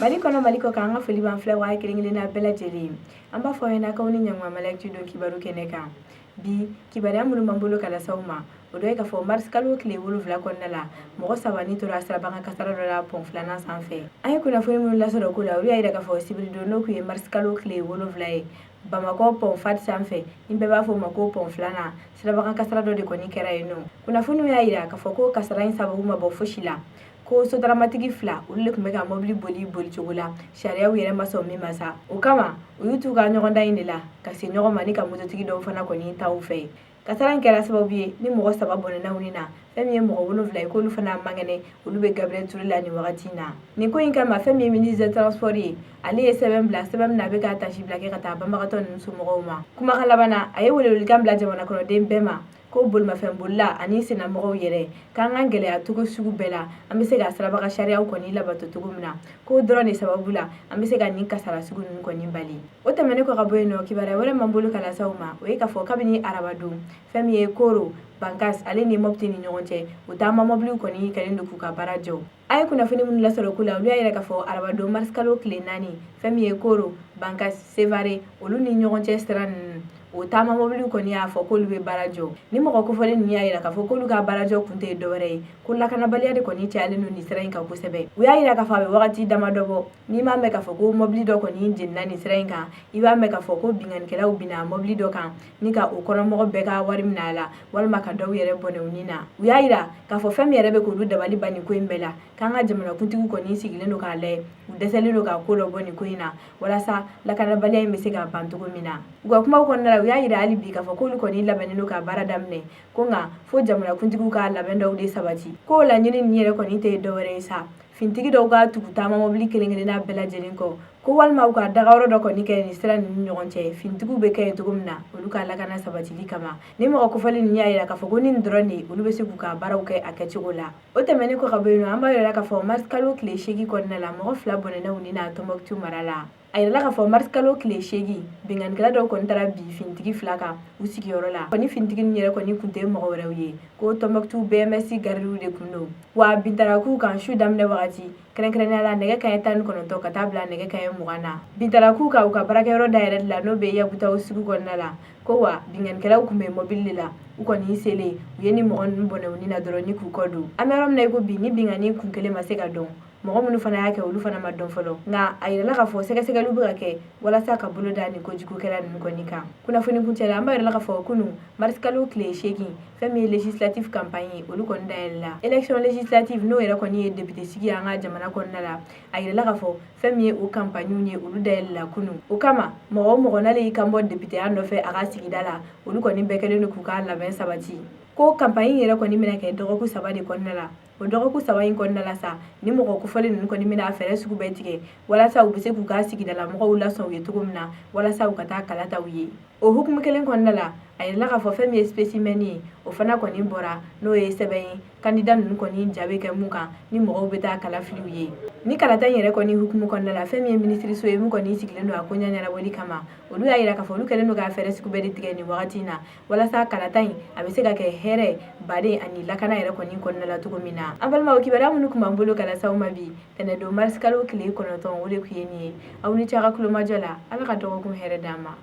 Mali kɔnɔ, Mali kɔ kan, an ka foli b'an filɛ waa kelen kelenna bɛɛ lajɛlen. An b'a fɔ aw ɲɛna k'aw ni ɲanguma Mali Actu don kibaru kɛnɛ kan. Bi kibaruya minnu b'an bolo ka lase aw ma, o dɔ ye k'a fɔ mars kalo tile 7 kɔnɔna la, mɔgɔ 3 ni tora sirabakan kasara dɔ la pont filanan sanfɛ. An ye kunnafoni minnu lasɔrɔ ko la, olu y'a yira k'a fɔ sibiridon, n'o tun ye mars kalo tile 7 ye, Bamakɔ pont Fahd sanfɛ, ni bɛɛ b'a fɔ o ma ko pont filanan, sirabakan kasara dɔ de kɔni kɛra yen nɔ. Kunnafoniw y'a yira k'a fɔ ko kasara in sababu ma bɔ fosi la, ko sotaramatigi fila, olu de tun bɛ ka mɔbili boli bolicogo la sariyaw yɛrɛ ma sɔn min ma sa. O kama, u y'u t'u ka ɲɔgɔndan in de la ka se ɲɔgɔn ma ni ka mototigi dɔw fana kɔni taw fɛ. Kasara in kɛra sababu ye ni mɔgɔ 3 bɔnɛna u ni na. Fɛn min ye mɔgɔ 7 ye, k'olu fana man kɛnɛ, olu bɛ Gabriel Touré la nin wagati in na. Nin ko in kama, fɛn min ye ministre des Transports ye, ale ye sɛbɛn bila, sɛbɛn min na a bɛ ka tasi bila kɛ ka taa banbagatɔ ninnu somɔgɔw ma. Kumakan laban na, a ye welewelekan bila jamana kɔnɔden bɛɛ ma ko bolimafɛn bolila ani sennamɔgɔw yɛrɛ k'an ka gɛlɛya cogo sugu bɛɛ la, an bɛ se ka sirabaga sariyaw kɔni labato cogo min na, k'o dɔrɔn de sababu la an bɛ se ka nin kasara sugu ninnu kɔni bali. O tɛmɛnen kɔ ka bɔ yen nɔ, kibaruya wɛrɛ m'an bolo ka lase aw ma, o ye k'a fɔ kabini arabadon, fɛn min ye Koro, Bankas ale ni Mopti ni ɲɔgɔn cɛ, o taama mɔbiliw kɔni kɛlen don k'u ka baara jɔ. An ye kunnafoni minnu lasɔrɔ ko la, olu y'a yira k'a fɔ arabadon mars kalo tile 4, fɛn min ye Koro, Bankas, Sevare, olu ni ɲɔgɔn cɛ sira ninnu, o taama mɔbiliw kɔni y'a fɔ k'olu bɛ baara jɔ. Ni mɔgɔ kofɔlen ninnu y'a yira k'a fɔ k'olu ka baarajɔ kun tɛ dɔwɛrɛ ye, ko lakanabaliya de kɔni cayalen don nin sira in kan kosɛbɛ. U y'a yira k'a fɔ a bɛ wagati damadɔ bɔ, n'i m'a mɛn k'a fɔ ko mɔbili dɔ kɔni jenina nin sira in kan, i b'a mɛn k'a fɔ ko binkannikɛlaw binna mɔbili dɔ kan ni ka o kɔnɔmɔgɔ bɛɛ ka wari minɛ a la, walima ka dɔw yɛrɛ bɔnɛ u ni na. U y'a yira k'a fɔ fɛn min yɛrɛ bɛ k'olu dabali ban nin ko in bɛɛ la, k'an ka jamanakuntigiw kɔni sigilen don k'a lajɛ, u dɛsɛlen don ka ko dɔ bɔ nin ko in na walasa lakanabaliya in bɛ se ka ban cogo min na. U ka kumaw kɔnɔna la, u y'a yira hali bi k'a fɔ k'olu kɔni labɛnnen don ka baara daminɛ, ko nka fo jamanakuntigiw ka labɛn dɔw de sabati. K'o laɲini nin yɛrɛ kɔni tɛ dɔwɛrɛ ye sa, fintigi dɔw ka tugu taama mɔbili kelen kelenna bɛɛ lajɛlen kɔ, ko walima u ka dagayɔrɔ dɔ kɔni kɛ nin sira ninnu ɲɔgɔn cɛ, fintigiw bɛ kɛ yen cogo min na, olu ka lakana sabatili kama. Ni mɔgɔ kofɔlen ninnu y'a yira k'a fɔ ko ni nin dɔrɔn de, olu bɛ se k'u ka baaraw kɛ a kɛcogo la. O tɛmɛnen kɔ ka bɔ yen nɔ, an b'a yira k'a fɔ mars kalo tile 8 kɔnɔna la, mɔgɔ 2 bɔnɛna u ni na Tɔnbɔkutu mara la. A yirala k'a fɔ mars kalo tile 8, binkannikɛla dɔw kɔni taara bin fintigi 2 kan u sigiyɔrɔ la. Kɔni fintigi ninnu yɛrɛ kɔni kun tɛ mɔgɔ wɛrɛw ye, ko Tɔnbɔkutu BMS garidiw de kun don. Wa bin taara k'u kan su daminɛ wagati, kɛrɛnkɛrɛnnenya la nɛgɛ kaɲɛ 19 ka taa bila nɛgɛ kaɲɛ 20 na. Bin taara k'u kan u ka baarakɛyɔrɔ dayɛlɛ de la, n'o bɛ Yabutaw sugu kɔnɔna la. Ko wa binkannikɛlaw kun bɛ mɔbili de la. U kɔni selen, u ye ni mɔgɔ ninnu bɔnɛ u ni na dɔrɔn ni k'u kɔ don. An bɛ yɔrɔ min na i ko bi, ni binkanni kun kelen ma se ka dɔn, mɔgɔ minnu fana y'a kɛ, olu fana ma dɔn fɔlɔ. Nka a yirala k'a fɔ sɛgɛsɛgɛliw bɛ ka kɛ walasa ka bolo da nin kojugukɛla ninnu kɔni kan. Kunnafoni kuncɛ la, an b'a yirala k'a fɔ kunun mars kalo tile 8, fɛn min ye législative campagne ye, olu kɔni dayɛlɛla. Élection législative, n'o yɛrɛ kɔni ye député sigi an ka jamana kɔnɔna la, a yirala k'a fɔ fɛn min ye o campagne ye, olu dayɛlɛla kunun. O kama, mɔgɔ o mɔgɔ n'ale y'i kan bɔ députéya nɔfɛ a ka sigida la, olu kɔni bɛɛ kɛlen don k'u ka labɛn sabati. Ko campagne yɛrɛ kɔni bɛna kɛ dɔgɔkun 3 de kɔnɔna la. O dɔgɔkun 3 in kɔnɔna la sa, ni mɔgɔ kofɔlen ninnu kɔni bɛna fɛɛrɛ sugu bɛɛ tigɛ walasa u bɛ se k'u ka sigidala mɔgɔw lasɔn u ye cogo min na, walasa u ka taa kala ta u ye. O hukumu kelen kɔnɔna la, a yirala k'a fɔ fɛn min ye spécimen ye, o fana kɔni bɔra, n'o ye sɛbɛn ye candidat ninnu kɔni ja bɛ kɛ mun kan ni mɔgɔw bɛ taa kala fili u ye. Ni kalata in yɛrɛ kɔni hukumu kɔnɔna la, fɛn min ye minisiriso ye, mun kɔni sigilen don a ko ɲɛ ɲɛnabɔli kama, olu y'a yira k'a fɔ olu kɛlen don ka fɛɛrɛ sugu bɛɛ de tigɛ nin wagati in na walasa kalata in a bɛ se ka kɛ hɛrɛ baden ani lakana yɛrɛ kɔni kɔnɔna la cogo min na. An balimaw, kibaruya minnu tun b'an bolo ka lase aw ma bi tɛnɛdon mars kalo tile 9, o de tun ye nin ye. Aw ni ce a ka kulomajɔ la. Ala ka dɔgɔkun hɛrɛ d'an ma.